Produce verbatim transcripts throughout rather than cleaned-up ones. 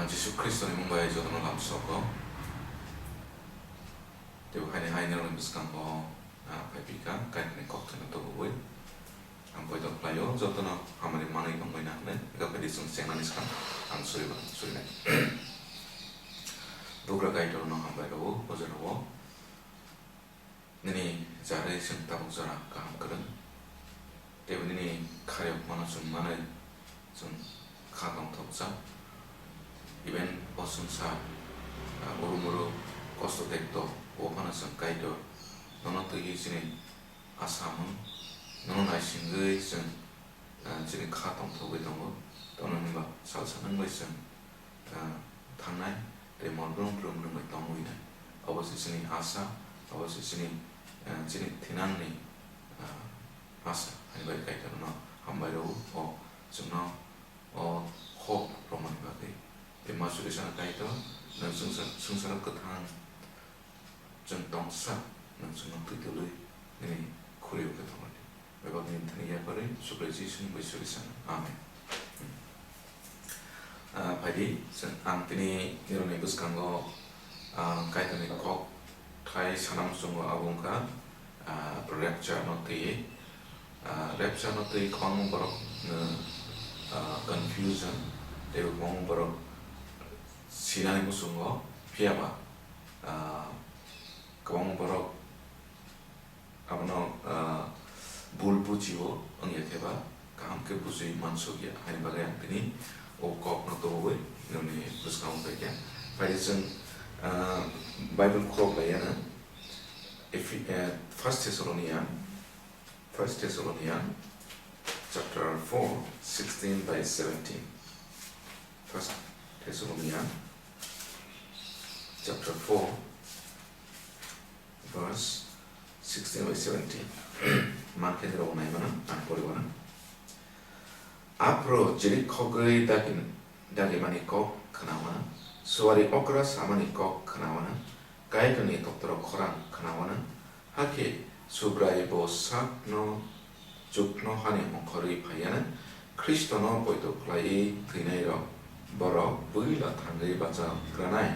Jisu Khristoni mung bai jotono lamsogo. Teibo haini hai nirokni bwskango, ah, phai phi kha, Kaitorni kok thani tubuwi. Ang poito khlaio, jotono hamari manwi tongbaina hwnwi, eka phaidi chwng chengnani swkang ang suriba-, surinai. Bugra Kaitorno hambai rwo, o jorao. Nini jarwi chwng tabuk jora kaham kwrwng. Teibo nini khairokmano chwng manwi chwng kha tongthokjak. Even o swngchar, ah, uru muru kosto tekto, o phano chwng Kaitor nono twiwi chini asamung, nono naisingwi chwng, ah, chini kha tongthogwi tongo. Tamoni hwnba salsa nwng bai chwng, ah, thangnai tei mol brum brum nwng bai tongwi nai. Abo se chini asa, abo se chini, ah, chini thinangni, ah, asa. Haini bai Kaitorno hambai rwo, o chwngno o hope romani bagwi. Tei ma suri sana Kaitor, nwng swngsa-, swngcharo kwthang chwng tongsa, nwng chwngno twitulwi nini khuri-o khe tongmani. Bebak nini thani yakarwi, Subrai Jisu ni bai suri sana. Amen. Ah, phaidi, chwng, ang tini nirokni bwskango, ah, Kaitorni kok thai sana muchungo abo wngkha, ah, rapture no twiwi. Ah, rapture no twi kwbangma borok, ah, confusion, tei kwbangma borok sinani muchungo, phiya ba, ah, kwbangma borok abono, ah, bul bujio, wngya khe ba kaham khe bujui mansukya, haini bagwi ang tini o kokno tubuwi nini bwskango phaikha. Phaidi chwng, ah, Bible khulok laiyana, Ephi-, eh, First Thessalonian, First Thessalonian chapter four, sixteen by seventeen. First Thessalonian chapter four, verse sixteen by seventeen. Mankhe nirok nai mano, ang pori mano. Aphuru jirik khogwi dagi, dagimani kok khnawana, suari okra samani kok khnawana, Kaitorni toktorok khorang khnawana, hakhe Subrai bo sakno chuknohani ongkhorwi phaiyana, Khristono poito khlaiwi thwinairok borok bwila thangwi bachagranai.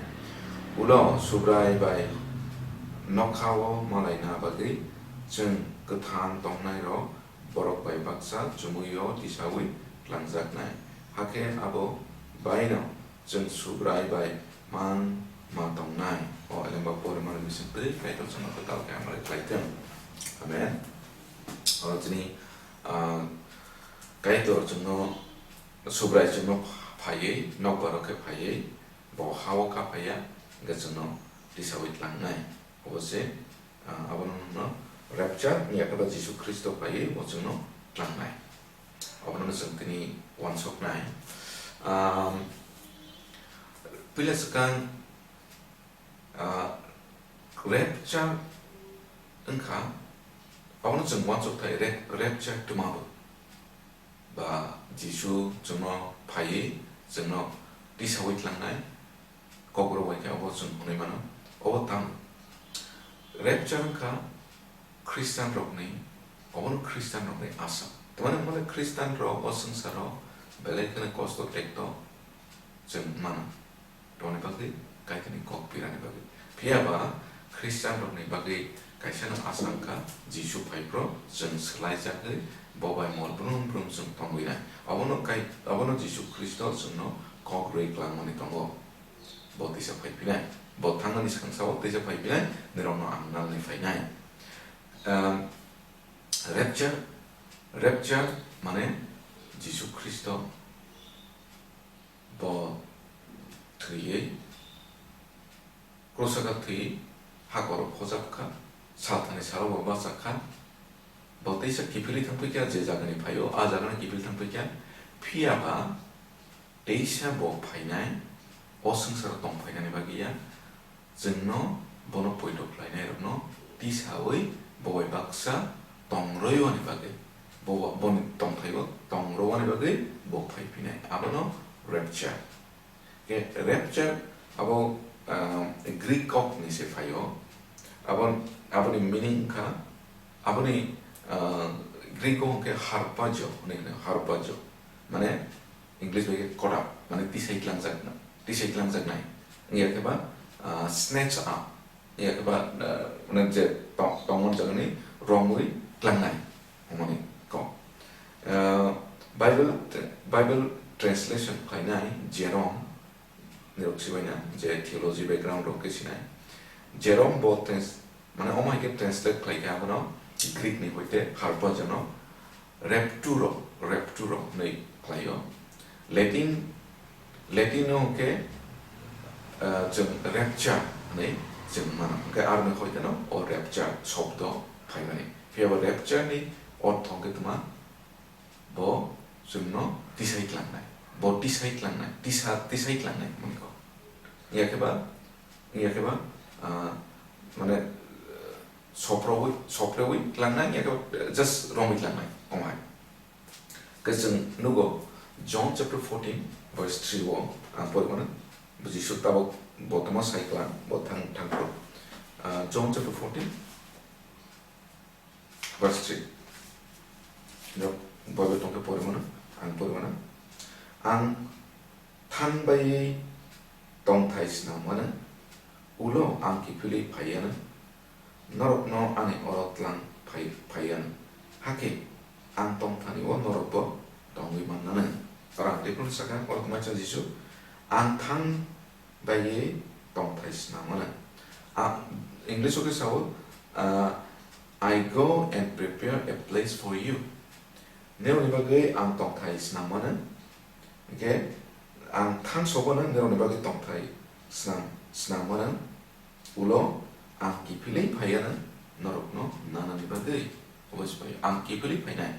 Ulo Subrai bai nokhao malaina bagwi chwng kwthang tongnairok borok bai baksa chumuio tisaui tlangjaknai. Hakhe abo baino chwng Subrai bai man ma tongnai. O elemba porimani bisingtwi Kaitor chwngno kwtal khe hamari khlai thung. Amen. Oro chini, ah, Kaitor chwngno, Subrai chwngno phaiwi, nokbar rok khe phaiwi, bo ha-o kha phaiya, hwnkhe chwngno tisaui tlangnai. Obo se, ah, abono wngno rapture, wngya khe ba Jisu Khristo phaiwi bo chwngno tlangnai. Obono chwng tini uansuknai. Am, puila swkang, ah, rapture wngkha, abono chwng uansukthai rap-, rapture twmabo. Ba Jisu chwngno phaiwi chwngno tisaui tlangnai, kokrok bai khe obo chwng hwnwi mano. Obo tamo? Rapture wngkha Christian rokni, obono Christian rokni asa. Tamani hwnmale Christian rok o swngcharo belai kheno kosto tekto chwng mano. Tongni bagwi Kaitorni kok pirani bagwi. Phiya ba Christian rokni bagwi kaisano asa wngkha Jisu phaiphro chwng swlaijagwi bo bai mol brum brum chwng tongwinai. Obono kai-, obono Jisu Khristo chwngno kok rwi klangmani tongo. Bo tisa phaiphinai. Bo thangmani swkang sao tisa phaiphinai, nirokno ang nalni phainai. Ehm, rapture, rapture mane Jisu Khristo bo thwiwi, krusaka thwi, hakoro phojak kha, salthani salo bo bachak kha, bo teisa kiphilwi thangphi kha, je jagani phaio, a jagano kiphilwi thangphi kha, phiya ba teisa bo phainai, o swngcharo tong phainani bagwi ya, chwngno bono poito khlainairokno tisaui bo bai baksa tongroiwani bagwi, bo, boni tongthaio tongrowani bagwi bo phaiphinai, abono rapture. Khe rapture abo, ah, Greek kok ni se phaio. Abo, aboni meaning wngkha, aboni, ah, Greek o hwnkhe harpazo hwnwi hwno, harpazo. Mane English bai khe caught up, mane tisai tlangjak hwno. tisai tlangjaknai, wngya khe ba, ah, snatch up, wngya khe ba, ah, mane je tong-, tongmani jagani romwi tlangnai, hwnmani kok. Ah, Bible, Bible translation khlainai Jerome, nirok sibaina je theology background rok khe sinai. Jerome bo trans-, mane omo hai khe translate khlai khe abono Greek ni hoite harpazono rapturo, rapturo hwnwi khlaio. Latin, Latin no hwnkhe, ah, chwng rapture hwnwi chwng mano. Hwnkhe aroni hoite no o rapture shobdo phaimani. Phiya bo rapture ni ortho hwnkhe tma? Bo chwngno tisai tlangnai. Bo tisai tlangnai, tisa-, tisai tlangnai hwnwi kok. Wngya khe ba, wngya khe ba, ah, mane, soprowi, soprewi tlangnai, wngya khe ba just romwi tlangnai, omo hai. Khe chwng nugo John chapter fourteen verse three o ang pori mano. Jisu tabok bo tamo sai klang, bo thang, thang phuru. Ah, John chapter fourteen, verse three. Nok Bible tongkhe pori mano, ang pori mano. Ang thangbaiwi tongthai snam mano, ulo ang kiphilwi phai ano, norokno ani oro tlang phai, phai ano. Hakhe ang tongthani o norokbo tongwi mannano. Oro ang tei phano sakha, oro tongmani chwng Jisu, ang thang baiwi tongthai snam mano. A, English o khe sao, ah, "I go and prepare a place for you." Nirokni bagwi ang tongthai snam mano. Hwnkhe ang thang sobo no nirokni bagwi tongthai snam, snam mano. Ulo ang kiphilwi phai ano norokno nanani bagwi. Obo se phai ang kiphilwi phainai.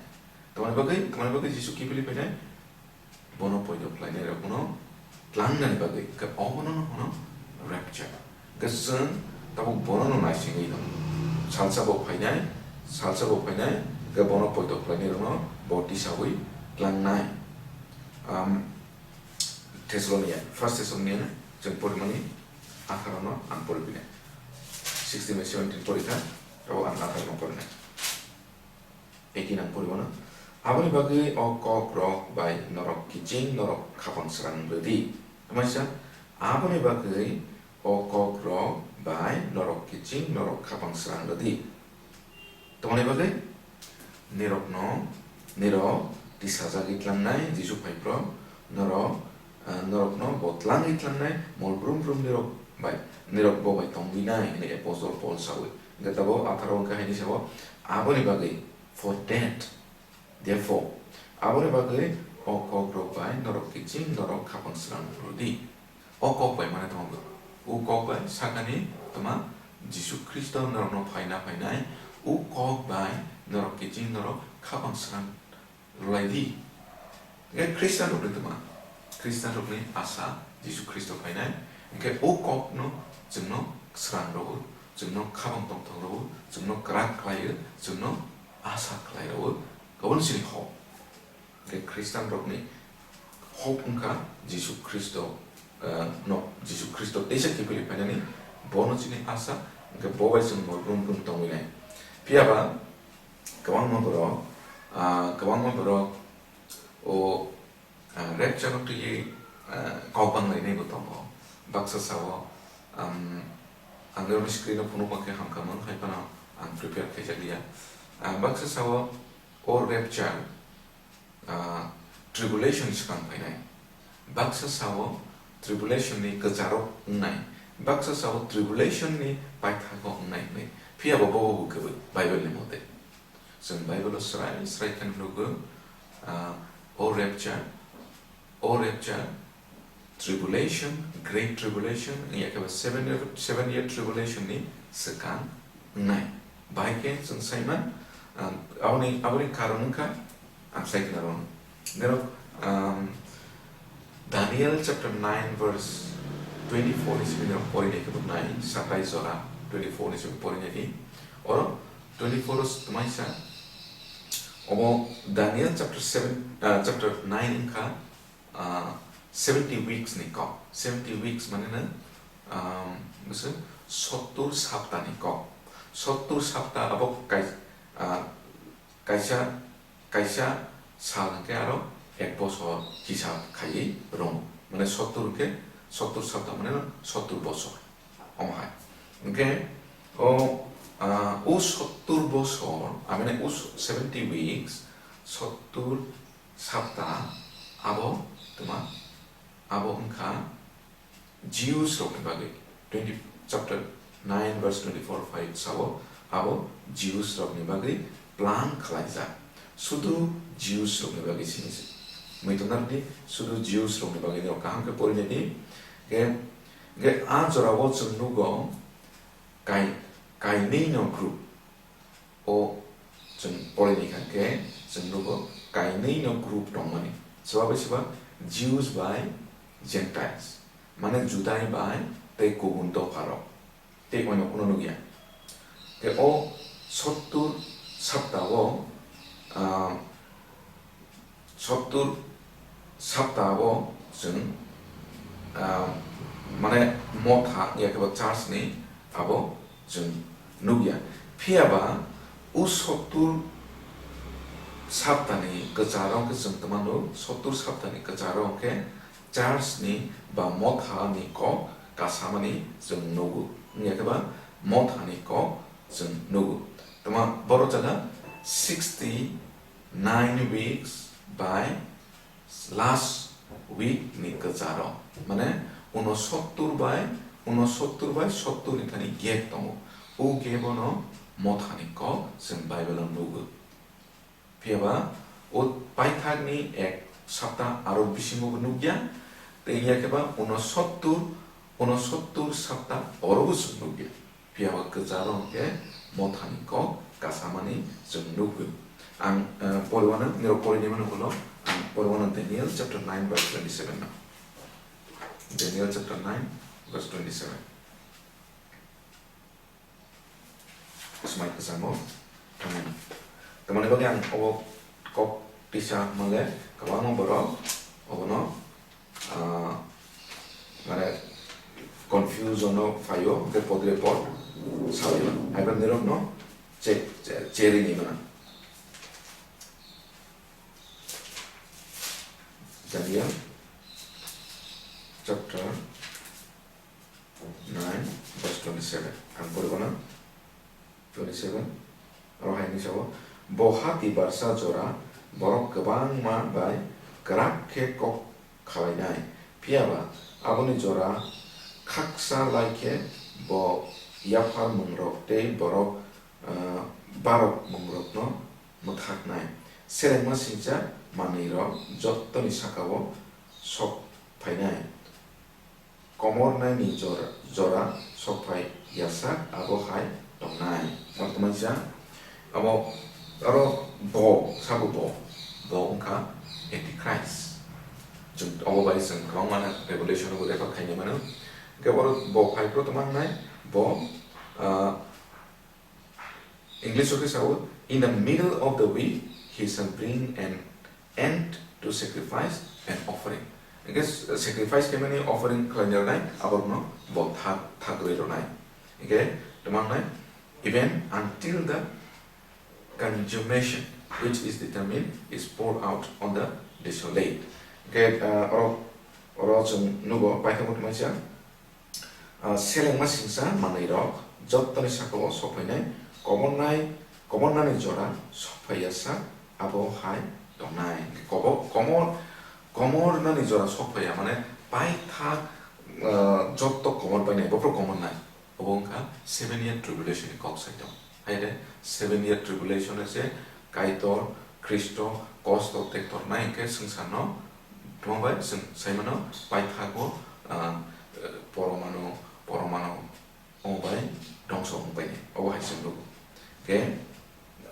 Tamoni bagwi, tamoni bagwi Jisu kiphilwi phainai? Bono poito khlainai rokno tlangnani bagwi, hwnkhe obono no hwno rapture. Hwnkhe chwng tabuk bono no naisingwi tongo. Salsa bo phainai, salsa bo phainai, hwnkhe bono poito khlainai rokno bo tisawi tlangnai. Am, Thessalonia, First Thessalonia no chwng porimani atharo no ang poripinai. Sixteen by seventeen porikha, abo ang atharo no porinai. Eighteen ang pori mano. Aboni bagwi o kok rok bai norok kiching norok khapang srang rwdi. Tamaisa, aboni bagwi o kok rok bai norok kiching norok khapang srang rwdi. Tamoni bagwi nirokno, nirok tisajagwi tlangnai Jisu phai phro, norok, ah, norokno bo tlangwi tlangnai mol brum brum nirok bai, nirok bo bai tongwinai hwnwi Apostle Paul sawi. Hwnkhe tabuk atharo hwnkhe haini sao, aboni bagwi, for that, therefore, aboni bagwi o kok rok bai norok kiching norok khapang srang rwdi. O kok bai mane tamo bo? O kok bai sakani tma Jisu Khristo norokno phaina phainai, o kok bai norok kiching norok khapang srang rwlaidi. Hwnkhe Khristian rokni tma? Khristian rokni asa Jisu Khristo phainai. Hwnkhe o kokno chwngno srang rwo, chwngno khabang tongthok rwo, chwngno kwrak khlaio, chwngno asa khlai rwo. Obono chini hok. Hwnkhe Khristian rokni hok wngkha Jisu Khristo, eh, no, Jisu Khristo teisa kiphilwi phainani, bono chini asa, hwnkhe bo bai chwng mol brum brum tongwinai. Phiya ba kwbangma borok, ah, kwbangma borok o, ah, rapture no twiwi, ah, kok banglainaibo tongo. Baksa sao, um, ang nirokni screen o phunuk mankhe hamkha mang, hai phano ang prepare khaijakliya. Ah, baksa sao o rapture, ah, tribulation swkang phainai. Baksa sao tribulation ni kwcharok wngnai. Baksa sao tribulation ni paithago wngnai hwnwi. Phiya bo bobo bo kwrwi Bible ni mote. Chwng Bible o srai srai khe nugo, ah, o rapture, o rapture, tribulation, great tribulation, wngya khe ba seven year, seven year tribulation ni swkang wngnai. Bahai khe chwng saiman, ah, aboni, aboni karon wngkha, ang sai khna rw. Nirok, um, Daniel chapter nine verse twenty-four ni simi nirok porinai khe nai, satai jora twenty-four ni simi porinai di. Oro twenty-four o tmaisa, omo Daniel chapter seven, ah, chapter nine wngkha, ah, seventy weeks ni kok. Seventy weeks mane no, um, bwswk sottur sapta ni kok. Sottur sapta abo kai-, ah, kaisa, kaisa sal hwnkhe aro ek bosor hisab khaiwi rwng. Mane sottur hwnkhe Sottur sapta mane sottur bosor. Omo hai. Hwnkhe o, ah, o sottur bosor, amane o seventy weeks, sottur sapta abo tuma, abo wngkha Jews rokni bagwi. Twenty, chapter nine verse twenty-four five sao, abo Jews rokni bagwi plan khlaijak. Sudu Jews rokni bagwi sini se. Muitu nardi, sudu Jews rokni bagwi no kaham khe porinai di. Ke, ke a jora o chwng nugo kai, kainwi no group. O chwng porinai kha khe chwng nugo kainwi no group tongmani. Swba bai swba Jews bai Gentiles. Mane Judai bai tei kubun dopharok. Tei oino kuno nukya. Tei o sottur sapta o, ah, sottur sapta o chwng, ah, mane motha ya khe ba church ni abo chwng nukya. Phiya ba o sottur sapta ni kwcharo khe chwng tongmano, sottur sapta ni kwcharo khe church ni ba motha ni kok kasamani chwng nugo. Wngya khe ba motha ni kok chwng nugo. Tama boro jaga sixty nine weeks by last week ni kwcharo. Mane unosottur bai, unosottur bai sottur ni thani gap tongo. O gap o no motha ni kok chwng Bible o nugo. Phiya ba o paithakni ek sapta aro bisingo bo nukya, tei ya khe ba unosottur, unosottur sapta oro bo chwng nukya. Phiya ba kwcharo hwnkhe mothani kok kasamani chwng nukgo. Ang, eh, poriwano, nirok porinai mano ulo, ang poriwano Daniel chapter nine verse twenty-seven no. Daniel chapter nine verse twenty-seven. Smai kwchamo thangmani. Tamoni bagwi ang obo kok tisa male kwbangma borok obono, ah, mane confusion o phaio, hwnkhe podre pod sabaio. Hai ba nirokno che-, che-, cherini mano. Daniel chapter nine verse twenty-seven. Ang poribo na? Twenty-seven. Oro hai hinwi sao, "Bo hati barsa jora borok kwbangma bai kwrak khe kok khalainai. Phiya ba aboni jora khaksa lai khe bo yaphar mungrok tei borok, ah, barok mungrokno mwthaknai. Selengma singcha manwirok jottoni saka-o sok phainai." Komornaini jora, jora sokphai yasak abo hai tongnai. Abo tongmani sa, abo aro bo, sabo bo, bo wngkha Antichrist. Chwng obo bai chwng kwbangma Revelation-o bo record khaina mano. Hwnkhe oro bo phai phuru tongma wngnai, bo, ah, English-o khe sao, "In the middle of the week, he shall bring an end to sacrifice and offering." Hwnkhe sacrifice khaimani, offering khlaina rwnai, aborokno bo thak, thak rwi rwnai. Hwnkhe tongma wngnai, "Even until the consummation which is determined is poured out on the desolate." Hwnkhe, ah, oro, oro chwng nugo, paithakgo tongmani sa, Ah, selengma singcha manwirok jottoni saka-o sokphainai, komornai, komornani jora sokphaiya sak abo hai tongnai. Kobo-, komor-, komornani jora sokphaiya, mane paithak, ah, jotto komor painai, bophuru komornai. Obo wngkha seven year tribulation ni kok sai tong. Hai de, seven year tribulation se Kaitor Khristo kosto tektor nai hwnkhe swngcharno tongma bai chwng sai mano, paithago, ah, poromano, poromano omo bai dongso wng bai obo hai chwng nugo. Hwnkhe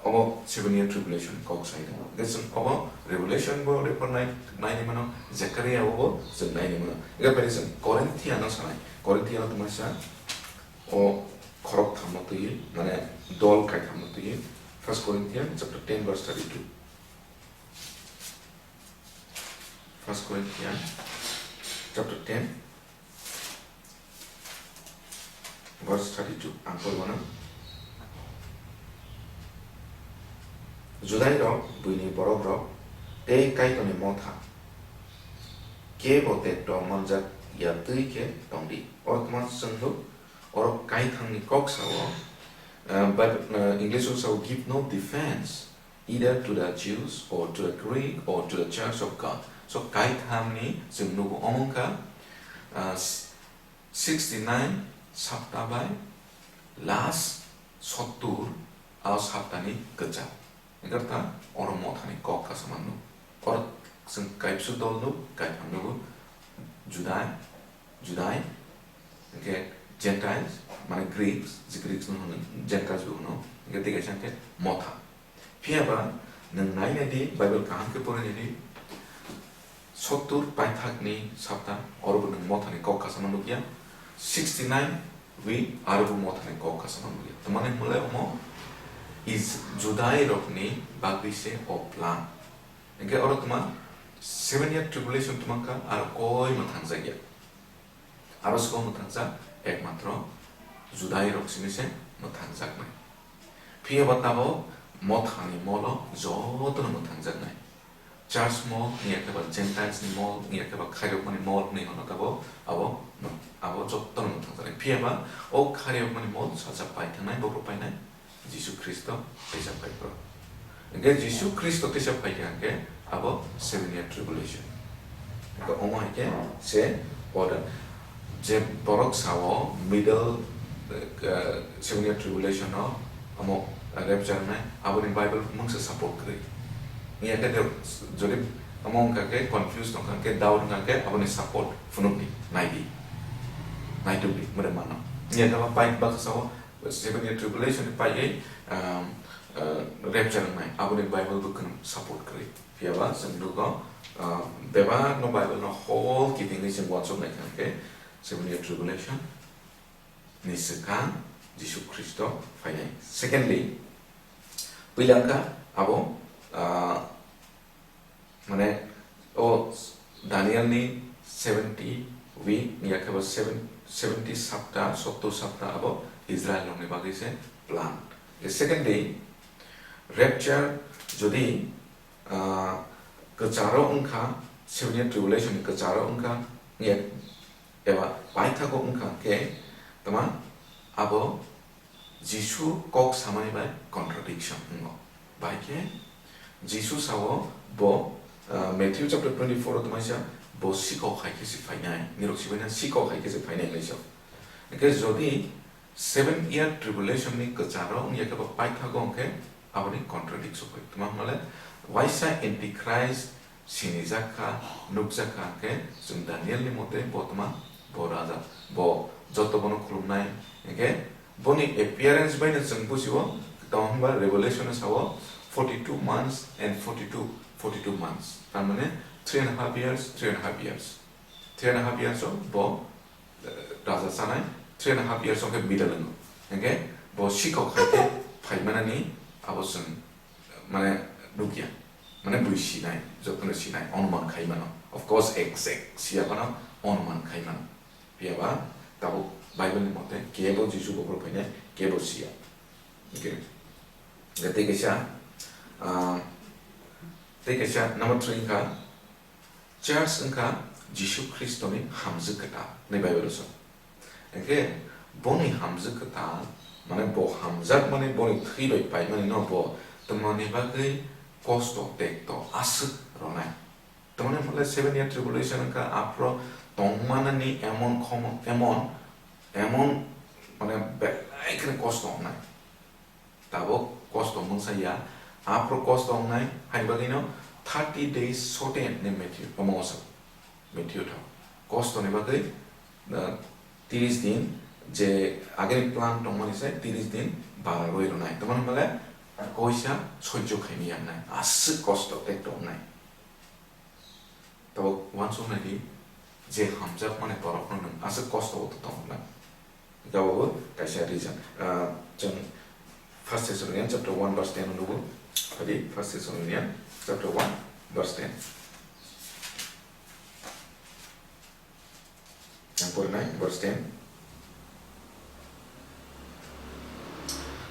obo seven year tribulation kok sai tong. Hwnkhe chwng obo Revelation bo refer nai, naini mano, Zechariah obo chwng naini mano. Hwnkhe bai chwng Corinthian no sanai. Corinthian no tongmani sa, o khorok thamno twi, mane dol kai thamno twi, First Corinthians chapter ten verse thirty-two. First Corinthians chapter ten verse thirty-two. Ang porwano. Judai rok, buini borok rok, tei Kaitorni motha. Kebo tekto manjak ya twi khe tongdi. Oro tma chwng nuk, oro kaithangni kok sao, uh, Bible, uh, English o sao, "Give no defense either to the Jews or to the Greek or to the church of God." So kaithamni chwng nugo, omo wngkha, uh, sixty nine sapta bai last sottur, a saptani kwchar. Hwnkhe ta oro mothani kok kasa manu. Oro chwng kaibsu dol nuk, kaitham nugo, Judai, Judai, hwnkhe Gentiles, mane Greeks, je Greeks no hwno, Gentiles bo hwno, hwnkhe tei kaisa hwnkhe motha. Phiya ba nwng nai nai di, Bible kaham khe pori nai di, sottur paithakni sapta, oro bo nwng mothani kok kasa ma nukya, sixty nine week, aro bo mothani kok kasa ma nukya. Tamani hwnle omo is Judai rokni bagwi se o plan. Hwnkhe oro tma seven year tribulation tma kha, aro koi mwthang jakya. Aro siko mwthangjak ekmatro Judai rok simi se mwthangjaknai. Phiya ba tabok mothani molo jotono mwthangjaknai. Church mol, wngya khe ba Gentiles ni mol, wngya khe ba khairokmani mol hwnwi hwno tabok, abo, abo jotono mwthangjaknai. Phiya ba o khairokmani mol sajak pai thangnai, bobo painai. Jisu Khristo teisa phai phuru. Hwnkhe Jisu Khristo teisa phai kha hwnkhe abo seven year tribulation. Hwnkhe omo hai khe se order. Je borok sao middle, eh, seven year tribulation o omo rapture wngnai, aboni Bible mungsa support kwrwi. Wngya khe de, jodi omo wngkha khe confuse tongkha khe, doubt wngkha khe, aboni support phunukdi, naidi. Naitugdi, mure mano. Wngya khe ba pai baksa sao, seven year tribulation ni paiwi, um, uh, rapture wngnai, aboni Bible bo kheno support kwrwi. Phiya ba chwng nugo, uh, bebak no Bible no whole kitingwi chwng uansuk nai kha khe seven year tribulation ni swkang Jisu Khristo phainai. Secondly, puila wngkha abo, uh, Mane, o Daniel ni seventy week, ya khe bo seven, seventy sapta, sottur sapta abo Israel rokni bagwi se plan. The second day, rapture jodi, ah, kwcharo wngkha, seven year tribulation ni kwcharo wngkha, ya, eba paithago wngkha khe, tama abo Jisu kok samani bai contradiction wngo. Bai khe Jisu sao bo, ah, Matthew chapter twenty-four o tongmani sa, bo sikok hai khe se phainai, nirok sibaina sikok hai khe se phainai hinwi sao. Hwnkhe jodi seven year tribulation ni kwcharo wngya khe bo paithago hwnkhe aboni contradiction phai. Tma hwnmale waisa antichrist sinijak kha, nukjak kha, hwnkhe chwng Daniel ni mote bo tma, bo raja, bo joto bono khulumnai, hwnkhe boni appearance bai no chwng bujio, tamo hwnba Revelation o sao, forty-two months and forty-two, forty-two months, tar mane three and a half years, three and a half years, three and a half years o bo, eh, raja chanai, three and a half years o khe bidal wngo, hwnkhe bo sikok hai khe phaimanani abo chwng mane nukya, mane bui sinai, jotono sinai, onuman khai mano. Of course, exact siya phano onuman khai mano. Phiya ba tabuk Bible ni mote kebo Jisu buphuru phainai, kebo siya. Okay. Hwnkhe tei kaisa, ah, tei kaisa number three wngkha, Church wngkha Jisu Khristoni hamjwk kwtal, hwnwi Bible-o sa. Hwnkhe boni hamjwk kwtal, mane bo hamjakmani, boni thwi bai paimanino bo twmani bagwi kosto tekto aswk rwnai. Tamni hwnle seven year tribulation wngkha, aphro tongmanani emon khomo-, emon, emon, mane belai kheno kosto wngnai. Tabuk kosto mungsa ya, aphuru kosto wngnai, haini bagwino thirty days shorten ni Matthew, omo wngsa, Matthew thao. Kosto ni bagwi, uh, tiris din, je ageni plan tongmani se tiris din bara rwi rwnai. Tamani hwnmale koisa sojjo khaimani yangnai, aswk kosto tei tongnai. Tabuk uansuk nai di, je hamjakmani borokno nwng aswk kosto o tong hwnna. Tabukbo kaisa reason. Ah, chwng First Thessalonians chapter one verse ten o nugo. Phadi First Thessalonians chapter one verse ten. Ang porinai verse ten.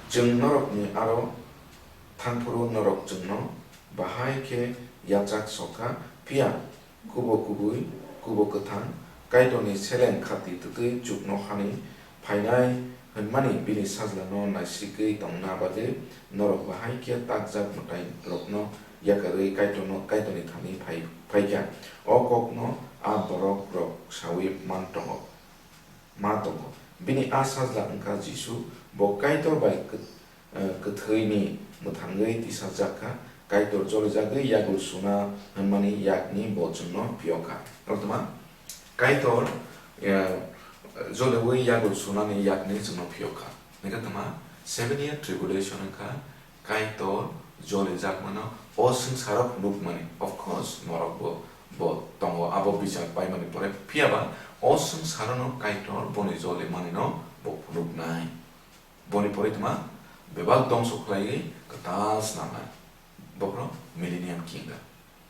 Chwng norokni aro thangphuru norok chwngno bahai khe yachak sokha, phiya kubo kubui, kubo kwthang, Kaitorni seleng khati twtwi chuknohani phainai hwnmani bini sajlano naisigwi tongna bagwi norok bahai khe takjak mwtairokno yakarwi Kaitorno, Kaitorni thani phai, phaikha. O kokno a borokrok saui man tongo, ma tongo. Bini a sajla wngkha Jisu, bo Kaitor bai kwt-, eh, kwthwini mwthangwi tisajak kha, Kaitor jolijagwi yagul suna hwnmani yakni bo chwngno phiyok kha. Koktwma, Kaitor, eh, joliwi yagul sunani yakni chwngno phiyok kha. Hwnkhe tongma, seven year tribulation wngkha, Kaitor jolijakmano o swngcharo phunukmani. Of course, norokbo bo tongo, abo bichar paimani pore. Phiyaba o swngcharono Kaitor boni jolimanino bo phunuknai. Boni pore tongma bebak dongso khlaiwi kwtal snamnai. Bokhorok Millennium Kingdom.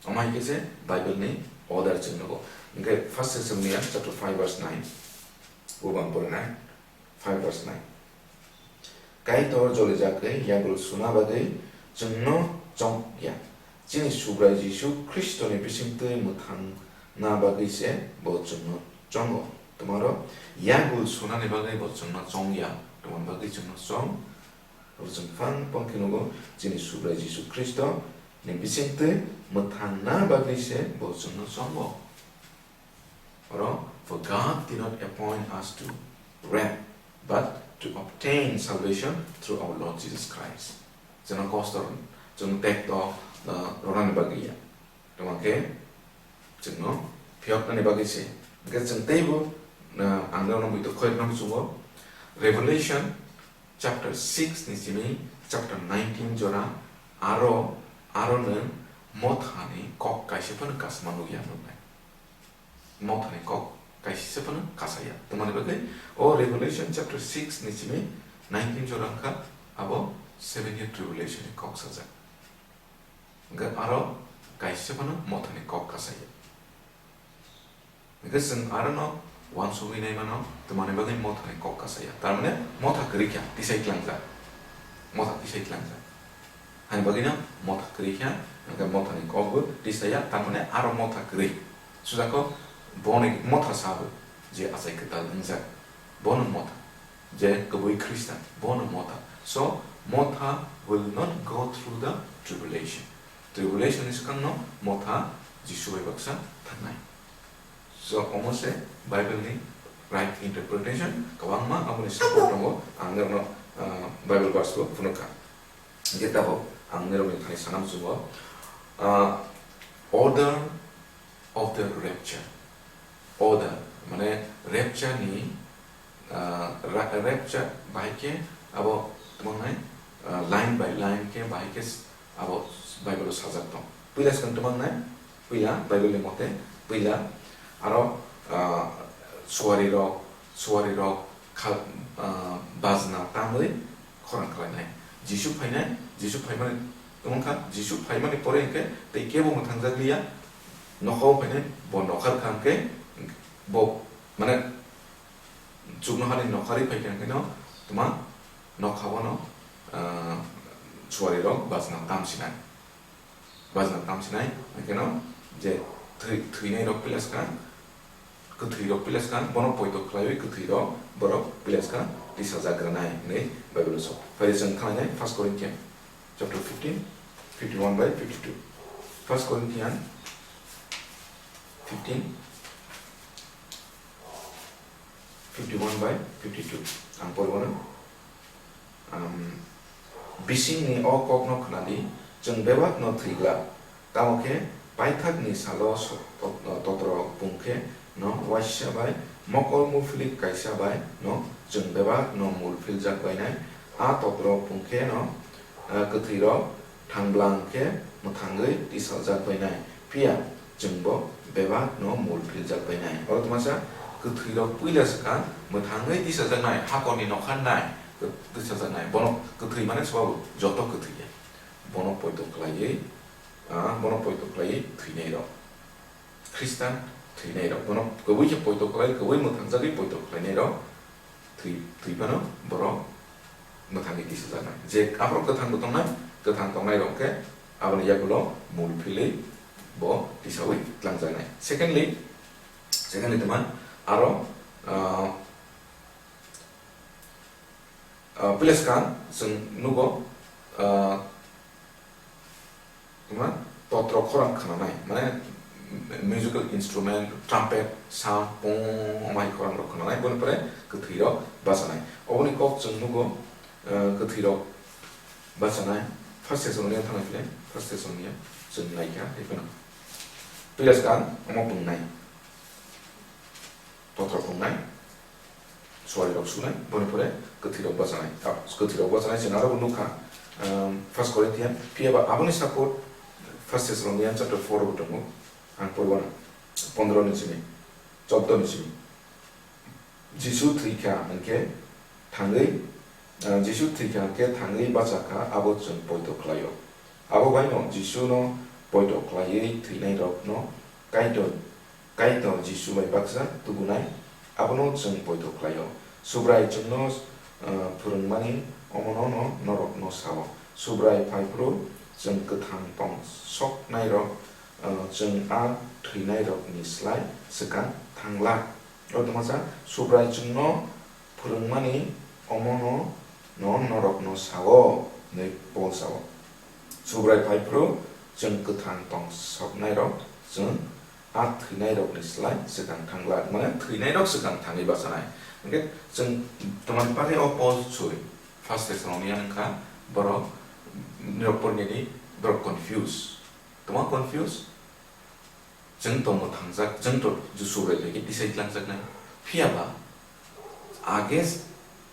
Omo hai khe se Bible ni order chwng nugo. Hwnkhe First Thessalonians chapter five verse nine. Bo ang porinai. Five verse nine. Kaitor jolijak khe yagul suna bagwi chwngno chong ya. Chini Subrai Jisu Khristoni bisingtwi mwthangna bagwi se bo chwngno chongo. Tomaro yagul sunani bagwi bo chwngno chong ya, tomoni bagwi chwngno chong. Abo chwng phang phang khe nugo, chini Subrai Jisu Khristo ni bisingtwi mwthangna bagwi se bo chwngno chongo. Oro, "For God did not appoint us to wrath, but to obtain salvation through our Lord Jesus Christ." Chwngno kosto, chwngno tekto, uh, rwnani bagwi ya. Tongma khe chwngno phiyoknani bagwi se. Hwnkhe chwng teibo, uh, ang norokno buitok khoi rwna muchungo. Revelation chapter six ni simi chapter nineteen jora aro, aro nwng mothani kok kaisa phano kasma nukya nuknai. Mothani kok kaisa phano kasaya. Tamoni bagwi o Revelation chapter six ni simi nineteen jora wngkha, abo seven year tribulation ni kok sajak. Hwnkhe aro kaisa phano mothani kok kasaya. Hwnkhe chwng arono uansugwi naimano, tamoni bagwi mothani kok kasaya. Tar mane motha kwrwi kha, tisai tlangjak. Motha tisai tlangjak. Hani bagwino motha kwrwi kha, hwnkhe mothani kokbo tisaya, tar mane aro motha kwrwi. Sujako boni motha sabo, je achai kwtal wngjak, bono motha. Je kwbwi Khristan, bono motha. So, motha will not go through the tribulation. Tribulation ni swkangno motha Jisu bai baksa thangnai. So, omo se Bible ni right interpretation, kwbangma aboni support tongo, ang norokno, ah, Bible verse bo phunukha. Hwnkhe tabuk ang norokni thani sana muchungo, ah, order of the rapture. Order, mane rapture ni, ah, ra-, rapture bahai khe abo tongmani, ah, line by line khe bahai khe s-, abo Bible o sajak tong. Puila swkang tongmani, puila Bible ni mote, puila aro, ah, suari rok, suari rok kha-, ah, bajna tamwi khorang khlainai. Jisu phainai, Jisu phaimani wngkha, Jisu phaimani pore hwnkhe tei kebo mwthangjakliya, nokhao phainai, bo nokhar kha hwnkhe, bo, mane, chuknohani nokharwi phaikha hwnkhe no, tma, nokhao no, ah, suari rok bajna tamsinai. Bajna tamsinai, hwnkhe no, je thwi-, thwinai rok pilaskha, kwthwi rok pilaskha, bono poito khlaiwi kwthwi rok borok pilaskha tisajak rwnai hinwi Bible o sa. Phai chwng khlainai First Corinthian chapter fifteen, fifty-one by fifty-two. First Corinthian fifteen, fifty-one by fifty-two. Ang porwano. Um, bisingni o kokno khwnadi, chwng bebakno thwi glak. Tamo khe paithakni salo so-, tot-, totro pung khe no waisa bai mokol muphilik kaisa bai no chwng bebakno mul philjak bainai. A totro pung khe no, eh, kwthwirok thang blang khe mwthangwi tisaljak bainai. Phiya chwngbo bebakno mul philjak bainai. Oro twmasa kwthwirok puila swkang mwthangwi tisajaknai, hakorni nokha nai tisajaknai. Bono kwthwi mane swbo joto kwthwi ya. Bono poito khlaiwi, ah, bono poito khlaiwi thwinairok. Khristan thwinairok. Bono kwbwi khe poito khlai, kwbwi mwthangjagwi poito khlainairok. Thwi, thwi phano borok mwthangwi tisajaknai. Je aphuru kwthangbo tongnai, kwthang tongnairok khe aboni yagulo mul philwi bo tisawi tlangjaknai. Secondly, secondly tongma, Aro, ah, ah, puila swkang chwng nugo, ah, tuma totro khorang khwnanai, mane musical instrument, trumpet, sound, pung, omai khorang rok khwnanai, boni pore kwthwi rok bachanai. Oboni kok chwng nugo, ah, kwthwi rok bachanai. First Thessalonians thangna phile, First Thessalonians chwng naikha, hai phano. Puila swkang omo pungnai. Totro pungnai, suari rok sunai, boni pore kwthwi rok bachanai. Ah, kwthwi rok bachanai chwng aro bo nukha, um, First Corinthians, phiya ba aboni support First Thessalonians chapter four bo tongo, ang porwana, pondro ni simi, chobdo ni simi. Jisu thwikha hwnkhe thangwi, ah, Jisu thwikha hwnkhe thangwi bachakha, abo chwng poito khlaio. Abo baino Jisuno poito khlaiwi thwinairokno Kaitor, Kaitor Jisu bai baksa tubunai, abono chwng poito khlaio. Subrai chwngno, ah, phwrwngmani omono no norokno sao. Subrai phaiphuru chwng kwthang tong soknairok, ah, chwng a thwinairokni slai swkang thangla. O tongmasa, Subrai chwngno phwrwngmani omono no norokno sao, hwnwi Paul sao. Subrai phaiphuru chwng kwthang tong soknairok chwng a thwinairokni slai swkang thangla, mane thwinairok swkang thangwi bachanai. Hwnkhe chwng tamani bagwi o Paul sui First Thessalonian wngkha, borok nirok pornini borok confuse. Tamo confuse? Chwng tongmo thangjak, chwng to Jisu bai bai khe tisai tlangjaknai. Phiya ba, age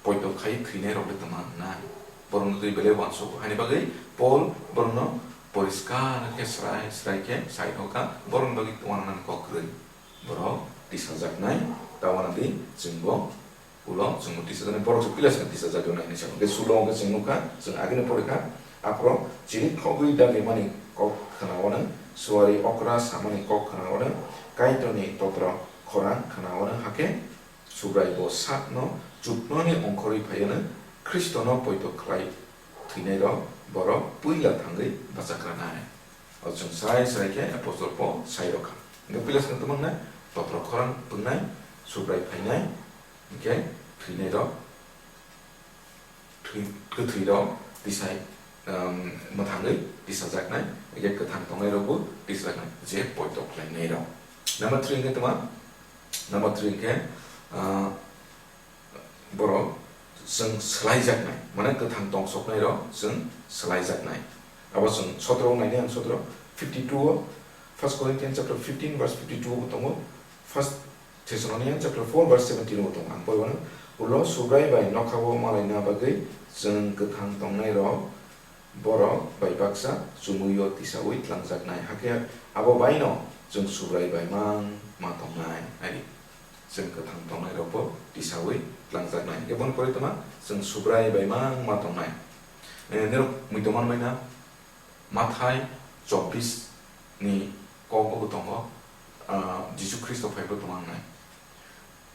poito khai thwinai rok le tongma wngnai. Borok no twi belai uansuk. Haini bagwi Paul borok no poriskar khe srai srai khe sai hokha, borok ni bagwi uananani kok kwrwi. Borok tisajaknai, ta uanadi chwng bo Ulo chwng tisa jani borok se pila se tisa jagwi nai hinwi sa. Hwnkhe sulo hwnkhe chwng nukha, chwng agini porikha, aphuru chini khogwi dagimani kok khwnawano, suari okra samani kok khwnawano, Kaitorni totro khorang khwnawano, hakhe Subrai bo sakno chuknani ongkhorwi phaiwano, Khristono poito khlai thwinairok borok puila thangwi bachakranai. O chwng srai srai khe apostol Paul sai rwkha. Hwnkhe pila se tongmangnai, totro khorang pwngnai, Subrai phainai, Hwnkhe thwinairok, thwi-, kwthwirok tisai, um, mwthangwi tisajaknai, hwnkhe kwthang tongnairokbo tisajaknai, je poito khlainairok. Number three hwnkhe tongma? Number three hwnkhe, uh, borok chwng swlaijaknai, mane kwthang tongsoknairok chwng swlaijaknai. Abo chwng sotro o naidi ang, sotro fifty two o, First Corinthians chapter fifteen verse fifty two o bo tongo. First Thessalonians chapter four verse seventeen o tongo. Ang poriwano, ulo Subrai bai nokhao malaina bagwi chwng kwthang tongnairok borok bai baksa chumui-o tisaui tlangjaknai. Hakhe abo baino chwng Subrai bai mang ma tongnai. Hai di, chwng kwthang tongnairokbo tisaui tlangjaknai. Hwnkhe boni pore tongma, chwng Subrai bai mang ma tongnai. Eh, nirok muitu manbaina, Mathai chobbish ni kok bo tongo, ah, Jisu Khristo phaibo tongma wngnai.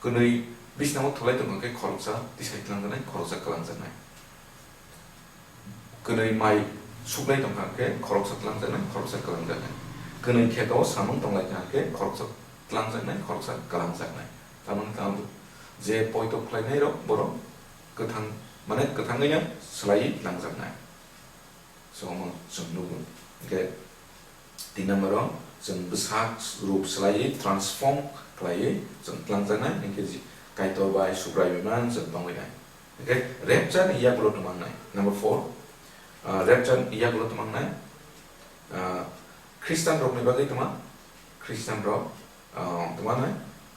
Kwnwi bisnango thulai tongkha khe khoroksa tisai tlangjaknai, khoroksa kwlangjaknai. Kwnwi mai suklai tongkha khe khoroksa tlangjaknai, khoroksa kwlangjaknai. Kwnwi kheto samung tonglai kha khe khoroksa tlangjaknai, khoroksa kwlangjaknai. Tamoni tamo je poito khlainairok borok kwthang, mane kwthangwino swlaiwi tlangjaknai. So, omo chwng nugo. Hwnkhe, tin number o chwng bwsak rup swlaiwi, transform khlaiwi chwng tlangjaknai, hwnkhe ji-, Kaitor bai Subrai bai man chwng tongwi nai. Hwnkhe, rapture ni yagulo tongmangnai. Number four, ah, rapture ni yagulo tongmangnai. Ah, Christian rokni bagwi tongma, Christian rok, ah, tongma nai,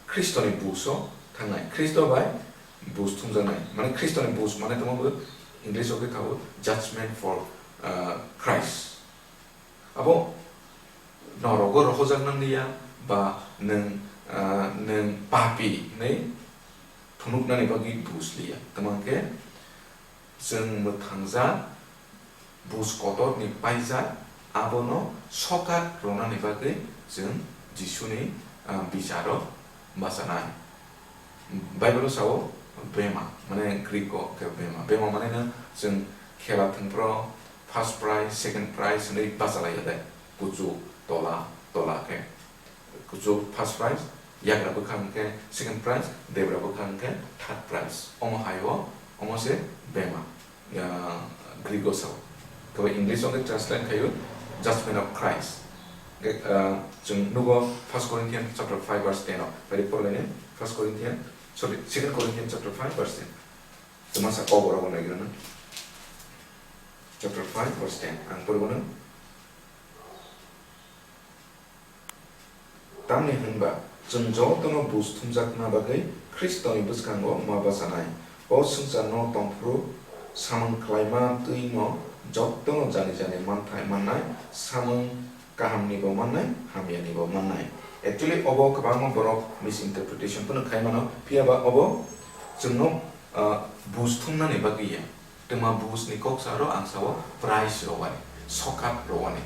Khristoni buso thangnai, Khristo bai bus thumjaknai. Mane Khristoni bus, mane tongma bo English o khe kabo judgment for, ah, Christ. Abo norok o rohorjak nang liya, ba nwng, ah, nwng papi hinwi phunuknani bagwi bus liya. Tamo hwnkhe chwng mwthangjak, bus kotorni paijak, abono sokat rwnani bagwi chwng Jisuni, ah, bicharo bachanai. Bible o sao bema, mane Greek o khe bema. Bema mane no chwng khela thwngphro first prize, second prize hinwi bachalaiya de. Kuchuk tola, tola khe. Kuchuk first prize, Yagra bwkha hwnkhe second prize, debra bwkha hwnkhe third prize. Omo hai o, omo se bema, ah, Greek o sao. Kebo English o hwnkhe translate khaio Judgment of Christ. Ge-, ah, chwng nugo First Corinthians chapter five verse ten o. Bai porlaini First Corinthians, sorry, Second Corinthians chapter five verse ten. Chwmasa kok borok bo naigrano. Chapter five verse ten. Ang porwi mano. Tamni hwnba chwng jotono buj thumjakna bagwi Khristoni bwskango ma bachanai. O swngcharno tongphuru samung khlaima twi'-no jotono jani jani manthai mannai, samung kahamnibo mannai, hamyanibo mannai. Actually, obo kwbangma borok misinterpretation phano khai mano, phiya ba obo chwngno, ah, buj thumnani bagwi ya. Twma buj ni kok sa aro ang sao prize rwani, sokat rwani.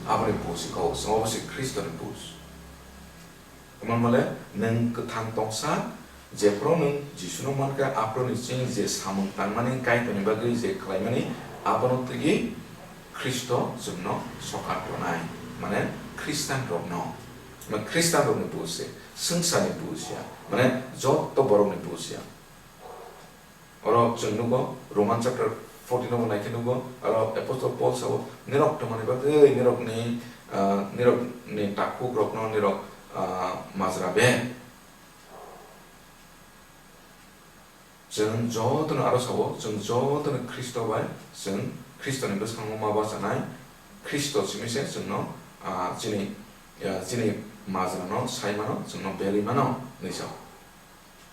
Aboni buj ni kok, obo se Khristo ni buj. Tamo mole nwng kwthang tongsa, jephru nwng Jisuno mankha, aphru ni chini je samung tangmani, Kaitorni bagwi je khlaimani, abono twiwi Khristo chwngno sokat rwnai, mane Khristan rokno, mane Khristan rokni buj se, swngcharni buj ya, mane joto borokni buj ya. Oro chwng nugo, Roman chapter fourteen o bo naikhe nugo, aro Apostle Paul sao, nirok tongmani bagwi, nirokni, ah, nirokni takhuk rokno nirok, ah, majra be. Chwng jotono aro sao, chwng jotono Khristo bai, chwng Khristoni bwskango ma bachanai, Khristo simi se chwngno, ah, chini, ah, chini majrano sai mano, chwngno berwi mano, hinwi sao.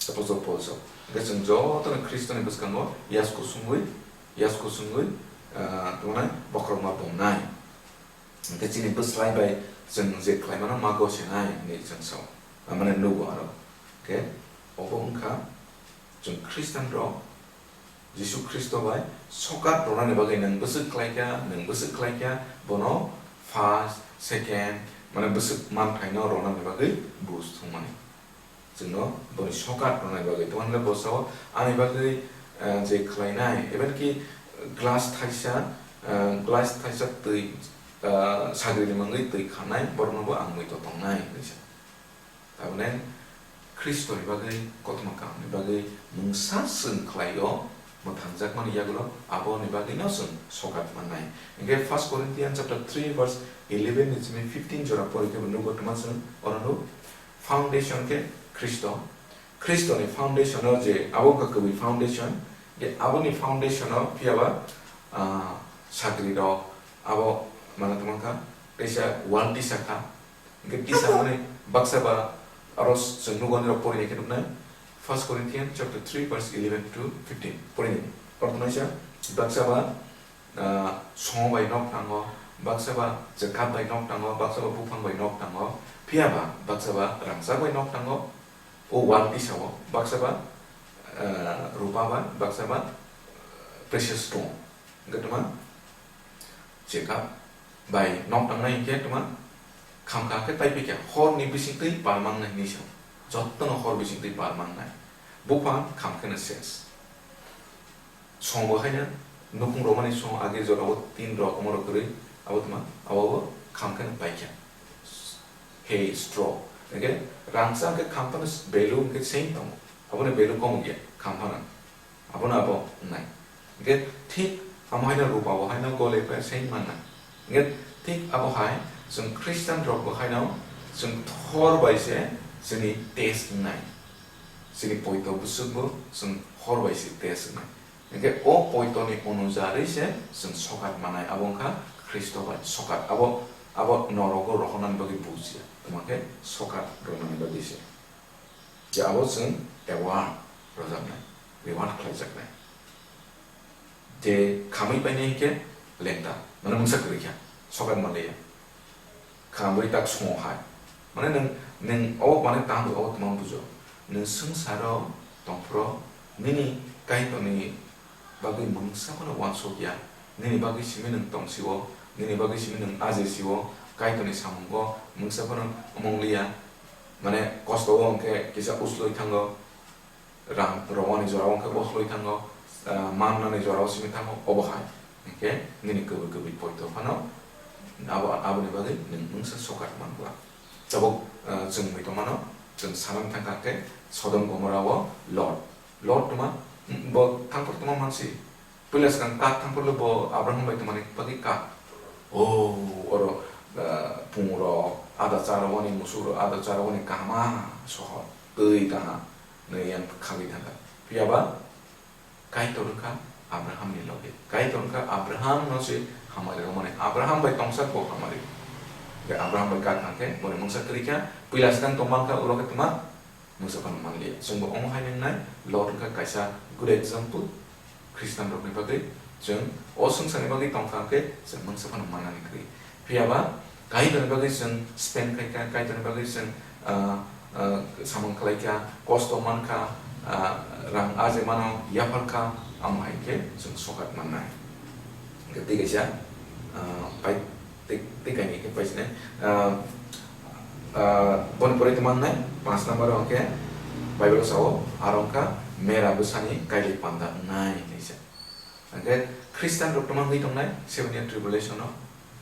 Apostle Paul sao. Hwnkhe chwng jotono Khristoni bwskango yasku sungwi, yasku sungwi, ah, tongmani bokhorokma bomnai. Hwnkhe chini bwslai bai chwng je khlaimano ma gosinai hinwi chwng sao. Ah, mane nugo aro. Hwnkhe obo wngkha chwng Khristanrok Jisu Khristo bai sokat rwnani bagwi nwng bwswk khlaikha, nwng bwswk khlaikha, bono first, second, mane bwswk manthaino rwnani bagwi buj thumani. Chwngno boni sokat rwnani bagwi. Tamo hwnle bo sao, ani bagwi, eh, je khlainai, even ki glass thaisa, eh, glass thaisa twi, eh, sagrini mangwi twi khanai, borokno bo ang muitu tongnai, hinwi sa. Tabone Khristoni bagwi, kothoma kahamni bagwi mungsa chwng khlaio, mwthangjakmani yagulo aboni bagwino chwng sokat mannai. Hwnkhe First Corinthians chapter three verse eleven ni simi fifteen jora pori khe bo nugo tongma chwng, oro nuk, foundation khe Khristo. Khristoni foundation o je abo wngkha kwbwi foundation, je aboni foundation o phiyaba, ah, sagrirok abo mano tongma kha, teisa wal tisa kha, Hwnkhe tisa mani baksa ba aro chwng nugo nirok porinai khe nuknai. First Corinthians chapter three verse eleven to fifteen. Porinai. Oro tongnaisa baksa ba, ah, songo bai nok thango, baksa ba chwkhap bai nok thango, baksa ba buphang bai nok thango, phiya ba baksa ba rangchak bai nok thango. O wal tisa o baksa ba, ah, rupa ba, baksa ba precious stone. Hwnkhe tongma chwkhap bai nok tangnai hinkhe tongma khamkha khe taiphikya horni bisingtwi palmangnai hinwi sa. Jottono hor bisingtwi palmangnai. Buphang khamkheno ses. Songbo haino nukhung romani song age jorao tin rok omo rok kwrwi abo tongma abo bo khamkheno paikha. He straw. Hwnkhe rangchak hwnkhe khamphano value hwnkhe same tongo. Aboni value komo ya khamphano. Abono abo wngnai. Hwnkhe thik amo haino rupa bo haino gole pai se wngmannai. Hwnkhe thik abo hai chwng Khristian rok bo haino chwng thor bai se chini test wngnai. Chini poito bwswk bo chwng hor bai se test wngnai. Hwnkhe o poito ni onujari se chwng sokat manai, abo wngkha Khristo bai sokat. Abo, abo norogo rohornani bagwi bujiya. Tamo khe sokat rwnani bagwi se. Je abo chwng award rwjaknai, reward khlaijaknai. Je khamwi painai hinkhe lengta, mane mungsa kwrwi kha, sokat manliya. Khamwi tak songo hai. Mane nwng, nwng o mane tang rw o tongma bujo. Nwng swngcharo tongphuru nini Kaitorni bagwi mungsa phano uansuk ya, nini bagwi simi nwng tong sio, nini bagwi simi nwng aje sio, Kaitorni samungo mungsa phano omong liya, mane kosto o hwnkhe kisa uslui thango, rang rwani jora o hwnkhe uslui thango, ah, mannani jora o simi thango, obo hai hwnkhe nini kwbwi kwbwi poito phano abo, aboni bagwi nwng mungsa sokat manbua. Tabuk, ah, chwng mui tongmano, Chwng sanam thangkha khe Sodom Gomora o Lot. Lot tuma, bo thangphuru tuma mansi. Puila swkang Kat thangphuru bo Abraham bai tongmani bagwi Kat. O, oro, ah, pungrok, ada charwani musukrok, ada charwani kahama sohor, twi kaham, nwi yang khagwi thangkha. Phiyaba, Kaitor wngkha Abraham ni loge. Kaitor wngkha Abraham no se hamari rwmani. Abraham bai tongsa bo hamari. Hwnkhe Abraham bai Kat hwnkhe boni mungsa kwrwi kha. Puila swkang tongma wngkha ulo khe tma mungsa phano manliya. Chwng bo omo hai wngnai, Lot wngkha kaisa good example Christian rokni bagwi. Chwng o swngcharni bagwi tongkha hwnkhe chwng mungsa phano mannani kwrwi. Phiyaba Kaitorni bagwi chwng spend khaikha, Kaitorni bagwi chwng, ah, ah, samung khlaikha, kosto mankha, ah, rang ajemano yapharkha, amo hai khe chwng sokat mannai. Hwnkhe tei kaisa, ah, pai, tei, tei kainwi khe paisnai, ah, ah, boni pore tei mannai, panch number o hwnkhe Bible o sao, aro wngkha mera bwsani kailai panda wngnai hinwi se. Hwnkhe Christian rok tongma wngwi tongnai seven year tribulation o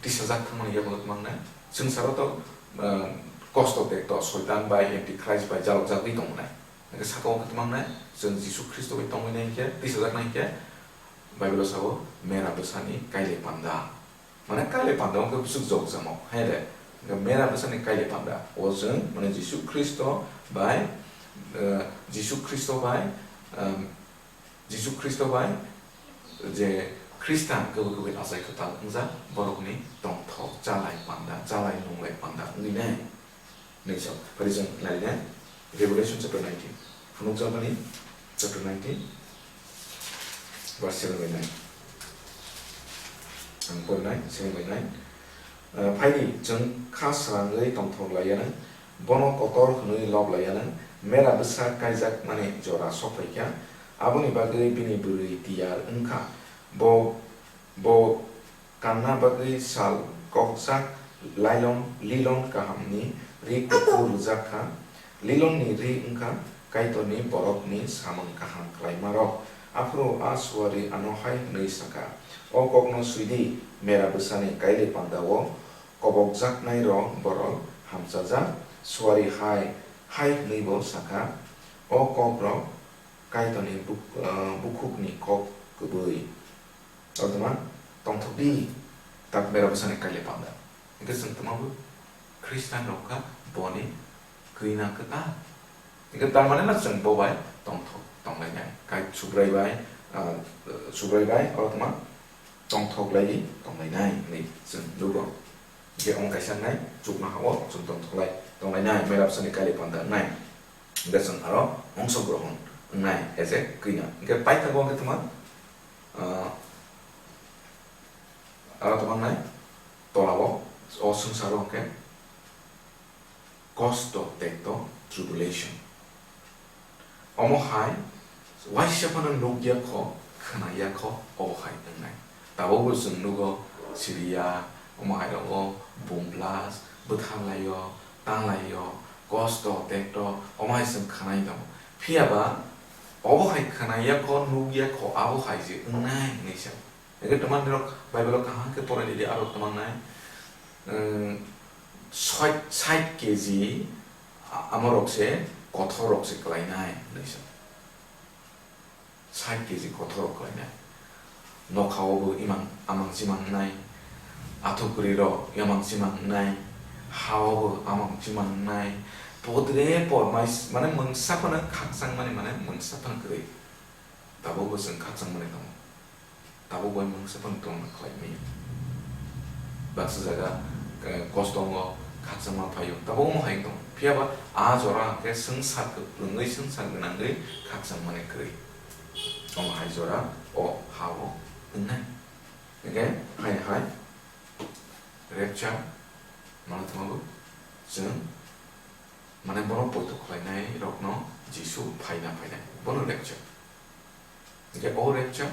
tisajak thangmani yago tongma wngnai. Swngcharo to, ah, kosto tekto, Soitan bai, Antichrist bai jalokjagwi tongnai. Hwnkhe saka o khe tongma wngnai, chwng Jisu Khristo bai tongwi nai khe, tisajaknai khe, Bible o sao, mera bwsani kailai panda. Mane kailai panda wngkhe bwswk jok jamo, hai de. Hwnkhe mera bwsani kailai panda. O chwng, mane Jisu Khristo bai, eh, Jisu Khristo bai, em, Jisu Khristo bai je Khristan kwbwi kwbwi achai kwtal wngjak borokni tongthok chalai panda, chalai nunglai panda wngwi nai. Nai chwng, phari chwng nai nai, Revelation chapter nineteen. Phunukjakmani chapter nineteen, verse seven bai nine. Ang porinai, seven bai nine. Ah, phaidi chwng kha srangwi tongthok laiya nang, bono kotor hwnwi lob laiya nang, mera bwsa kaijakmani jora sokphaikha, aboni bagwi bini bwrwi tiyar wngkha. Bo, bo kanna bagwi sal kokjak lailon, lilon kahamni ri kuphur rwjak kha. Lilonni ri wngkha Kaitorni borokni samung kaham khlaimarok. Aphuru a suari ano hai hwnwi sa kha, "O kokno swi di, mera bwsani kailai panda-o kobokjaknairok borok hamchajak, suari hai, hai hwnwibo sa kha, 'O kokrok Kaitorni buk-, ah, bukhukni kok kwbwi.'" Oro tongma tongthok di, tak mera bwsani kailai panda. Hwnkhe chwng tongma bo Khristan rok kha boni kwina kwtal. Hwnkhe tar mane no chwng bo bai tongthok tonglainai. Kai Subrai bai, ah, Subrai bai oro tongma tongthok lai tonglainai hinwi chwng nugo. Hwnkhe omo kaisa wngnai chuknoha-o chwng tongthok lai tonglainai, mera bwsani kailai panda wngnai. Hwnkhe chwng aro ongso grohon wngnai as a kwina. Hwnkhe paithago hwnkhe tongma, ah, aro tongma wngnai tolao, o swngcharo hwnkhe kosto, tekto, tribulation. Omo hai waisa phano nukya kho, khwnaya kho, obo hai wngnai. Tabukbo chwng nugo Syria, omo hai rogo bum blast, bwtharlaio, tanlaio, kosto, tekto, omo hai chwng khwnai tongo. Phiyaba obo hai khwnaya kho, nukya kho, abo hai je wngnai hwnwi sa. Hwnkhe twmani rok Bible o kaham khe porai di, aro twmangnai, um, sait, sait K G a-, amorok se kothor rok se kwlainai hwnwi sa. Sait K G kothor rok kwlainai. Nokha o bo imang, amang chimang wngnai. Athukri rok yamang chimang wngnai. Ha o bo amang chimang wngnai. Podre por mais-, mane mungsa phano khakchang mani, mane mungsa phano kwrwi. Tabukbo chwng khakchang mani tongo. Tabuk bai mungsa phano tongna khlai maya. Baksa jaga, eh, kosto wngo, khakchangma phaio. Tabuk omo hai wng tong. Phiyaba a jora hwnkhe swngchar kwplwngwi, swngchar gwnangwi khakchangmani kwrwi. Omo hai jora o ha-o wngnai. Hwnkhe hai hai rapture mano thwngmabo chwng, mane bono poito khlainai rokno Jisu phaina phainai. Bono rapture. Hwnkhe o rapture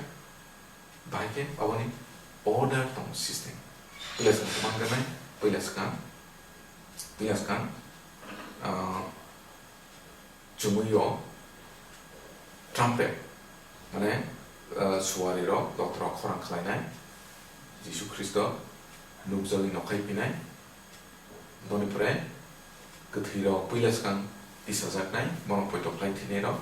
bai khe aboni order tong system. Puila swkang kwbang gwnai, puila swkang, puila swkang, ah, chumui o trumpet, mane, ah, suari rok, doktoro khorang khlainai, Jisu Khristo nukjagwi nokhai phinai, boni pore kwthwi rok puila swkang tisajaknai, bono poito khlai thwinairok,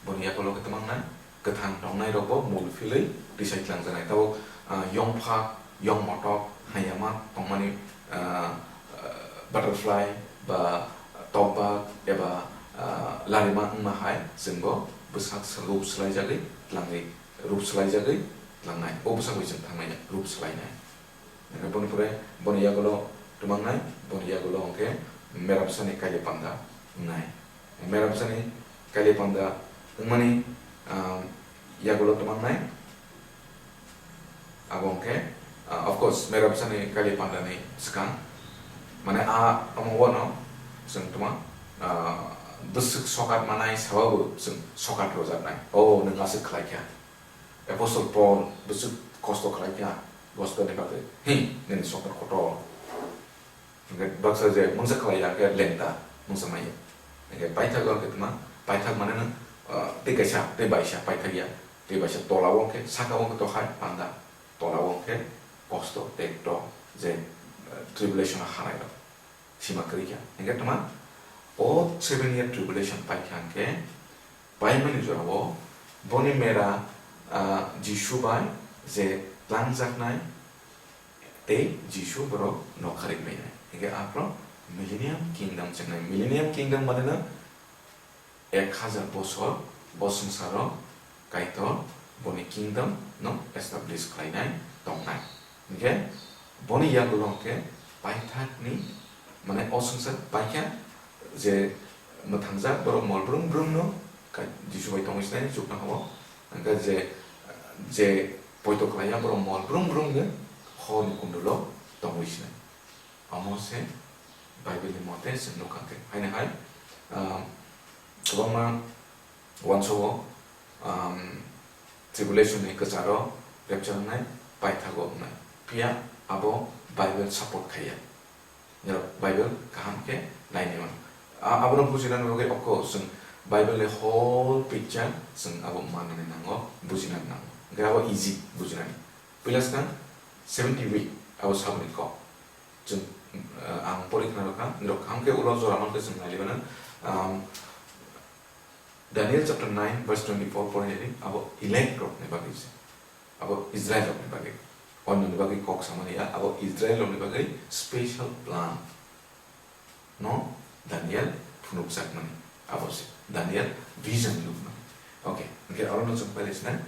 boni yagulo khe twmangnai, kwthang tongnairokbo mul philwi tisai tlangjaknai. Tabuk, ah, yongphak, yongmotok, hayama tongmani, ah, ah, butterfly ba tokbak eba, ah, larima wngma hai chwngbo bwsak rup swlaijagwi tlangwi, rup swlaijagwi tlangnai. O bwsakbo chwng thangnai rup swlainai. Hingke boni pore boni yagulo twmangnai, boni yagulo hingke merabsani kaili panda wngnai. Merabsani kaili panda wngmani, ah, yagulo twmangnai. Abo hingke, ah, of course, merabsani kaili pandani swkang. Mane a omo wano chwng twma, ah, bwswk sokat manai sababu chwng sokat rojaknai. O, nwng aswk khlai kha. Apostle Paul bwswk kosto khlai kha gospel ni bagwi. Hi, nini sokar kotor. Hingke baksa je mungsa khlai ya khe lengta mungsa maya. Hingke paithak o khe tma, paithak mane no, ah, tei kaisa, tei baisa paithak ya. Tei baisa tola o khe, saka o khe to hai panda. Tola o khe kosto, tei to je, ah, tribulation o hanai rok. Sima kwrwi kha. Hingke tma, o seven year tribulation pai kha hingke, paimani jorao boni mera, ah, Jisu bai je twlangjaknai tei Jisu borok nokharwi mainai. Hingke aphro Millennium Kingdom chengnai. Millennium Kingdom mane no ek hajar bosor bo swngsaro Kaitor boni kingdom no establish khlainai tongnai. Hingke boni yagulo hingke paithakni, mane o swngchar paikha je mwthangjak borok mol brum brum no kai-, Jisu bai tongwi sinai chukno habo. Hingke je, je poito khlaiya borok mol brum brum no horni kundulo tongwi sinai. Omo se Bible ni mote chwng nukha khe. Haino hai, ah, kwbangma uansukgo, um, tribulation ni kwcharo rapture wngnai, paithago wngnai. Phiya abo Bible support khaiya. Norok Bible kaham khe naini mano. A-, abono bujinani bagwi oko chwng Bible ni whole picture chwng abo mannani nango, bujinani nango. Hwnkhe abo easy bujinani. Puila swkang seventy week abo saboni kok. Chwng, uh, ang pori khna rwkha, norok kaham khe ulo jora mankhe chwng nailibana. Um, Daniel chapter nine verse twenty-four pori nai di, abo elect rokni bagwi se. Abo Israel rokni bagwi. Onnoni bagwi kok samani ya, abo Israel rokni bagwi special plan no Daniel phunukjakmani. Abo se Daniel vision nukmani. Okay, hingke orono chwng pailai sinai.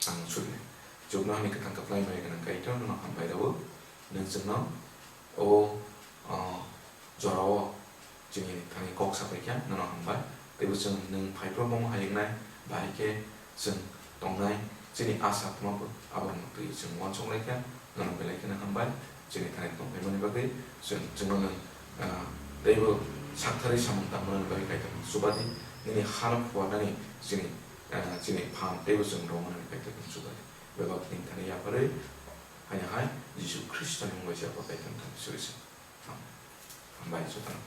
Ang suri nai. Chuknohani kwthang kwplai bai gwnang Kaitor, nono hambai rwo. Nwng chwngno o, o, jorao chini thani kok sapai kha, nono hambai. Teibo chwng nwng phaiphru omo hai wngnai, bahai khe chwng tongnai, chini asa phano bo abono twi chwng uansuk lai kha, nono belai kheno hambai. Chini thani tongphaimani bagwi chwng, chwngno nwng, ah, teibo saktharwi samung tangmani bagwi Kaitor nwng chuba di, nini hano phuarnani chini, ah, chini phan teibo chwng romani Kaitor nwng chuba di. Bebak nini thani yapharwi, haino hai Jisu Khristoni mung bai se abo Kaitor nwng thani suri se. Hambai jotono.